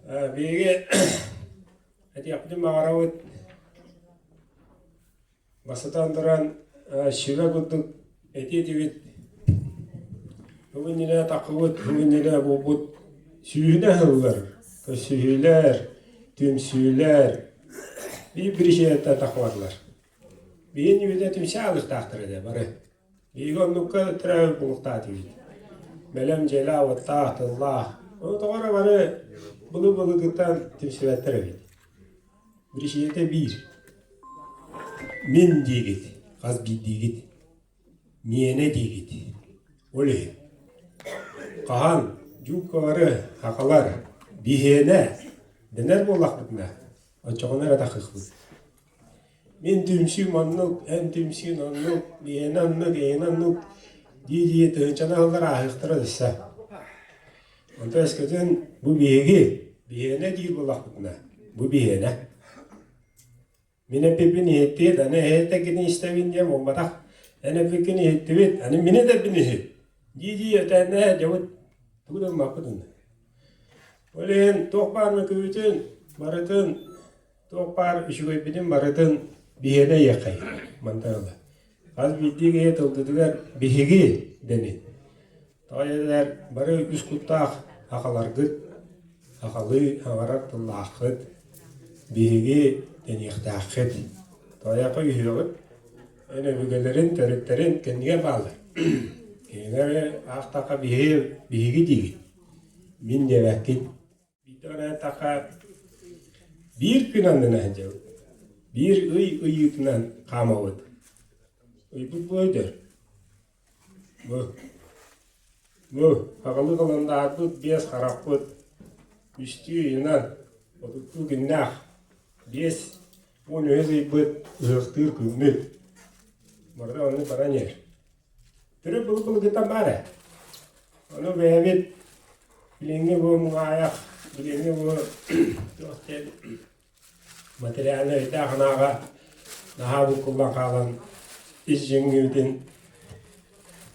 Биһиги этиэхпитин баҕарабыт, бастатан туран сүбэ курдук этиэ этибит, бу иннинэ таххыбыт, бу иннинэ буолбут сүүһүнэ сыллар, көрсүһүүлэр, түмсүүлэр биир биричиинэттэн таххыбатылар. Биһиги иннибитинэ түмсэ аалыахтаахтар этэ бары. Биһиги оннукка төрөөбүт буолуохтаах этибит. Бэлэм дьиэлээх-уоттаах, тыллаах. Ону тоҕо эрэ бары былыр-былыргыттан түмсүбэттэр эбит. Биричиинэтэ биир. Мин диигит, хас биирдиигит. Миэнэ диигит. Ол иһин. Хаһан дьууккалары, хахалар, биһиэнэ дэнэр буоллахпытына, оччоҕуна эрэ тахыахпыт. Мин түмсүүм оннук, эн түмсүүн оннук, миэнэ оннук, эйиэнэ оннук дии-дии тыһыынчаны аһыллар ааһыахтара өссө. Онтон өскөтүн бу биһиги, биһиэнэ диир буоллахпытына, бу биһиэнэ. Мин эппиппин иһиттиит, аны эһи этэргитин истэбин диэн буолбатах. Эн эппиккин иһиттибит, аны мин этэрбин иһит. Дии-дии өтөөннөһө дьабыт тугу да гыммаппыт онно. Ол иһин туох баар мөкүбүтүн барытын Туох баар үчүгэйбитин барытын биһиэнэ иэххэй мантан ыла. Хас биирдии киһи тылгытыгар биһиги дэнин. Тоҕо диэтэр бары үс куттаах сахаларгыт, сахалыы саҥарар тыллааххыт, биһиги дэниэхтээххит. Тоҕо үһүөҕүт эн өбүгэлэрин, төрүттэрин кэннигэр бааллар. Кинилэри аахтахха биһиги, биһиги диигит. Мин диэбэккин. Биирдэ бараатахха биир күн аннынан сылдьабыт, биир ый ыйыытынан хаамабыт. Ыйбыт бу өйдөр. Бу бу аҕалыы халандаарбыт биэс харахпыт үстүү ыйынан отуттуу күннээх 53 ыйбыт ыһыахтыыр күммүт. Барыта оннук баран иһэр. Төрүт былыр-былыргыттан баар ээ. Ону бэйэбит билиҥҥи бу муҥаайах, билиҥҥи бу туох диэн материальнай өйдөөх-санааҕа наһаа буккуллан хаалан ис дьиҥҥибитин,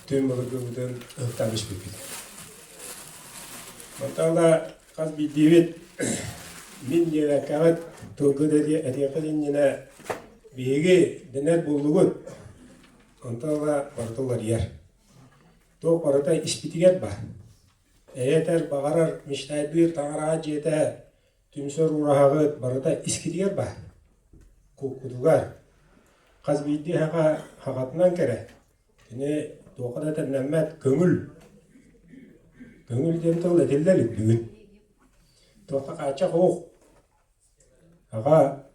түн былыргыбытын ыһыктаан испиппит. Онтон ыла хас биирдиибит мин диэбэккэҕит тылгыт этиэххит иннинэ биһиги дэнэр буоллугут. Онтон ыла барыта уларыйар. Туох барыта испитигэр баар. Эйэтэр, баҕарар, мечтайдыыр таҥараҕа дьиэтэ, түмсэр ураһаҕыт барыта искитигэр баар. Куккутугар. Хас биирдии саха сахатынан кэрэ. Кини туохха да тэҥнэммэт көҥүл. Көҥүл диэн тыл этиллэ илик бүгүн. Туохха хааччах суох. Аҕа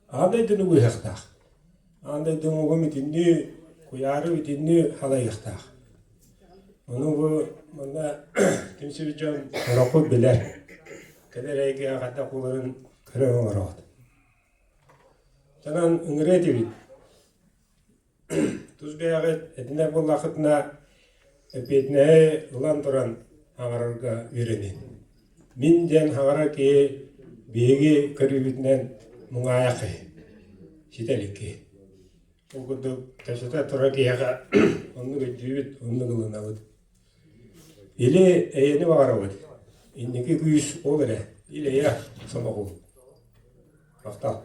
аан дойдуну быыһыахтаах. Аан дойду омугун бүтүннүү, куйаары бүтүннүү халайыахтаах. Ону бу манна түмсүбүт дьон сорохпут билэр. Кэлэр эйгэҕэ хайдах буоларын көрөн олороҕут. Онон ыҥырыа этибит. Тус бэйэҕит этинэр буоллаххытына, эппиэтинэһи ылан туран аҥарарга үөрэниҥ. Мин диэн аҥарар киһи биһиги көрүүбүтүнэн муҥаайах киһи, ситэ илик киһи. Ол курдук кэпсэтэ турар киһиэхэ оннук өйдүүбүт, оннук ылынабыт. Или эйэни баҕарабыт, инники күүс ол эрэ, ил-эйэ сомоҕолуу. Махтал.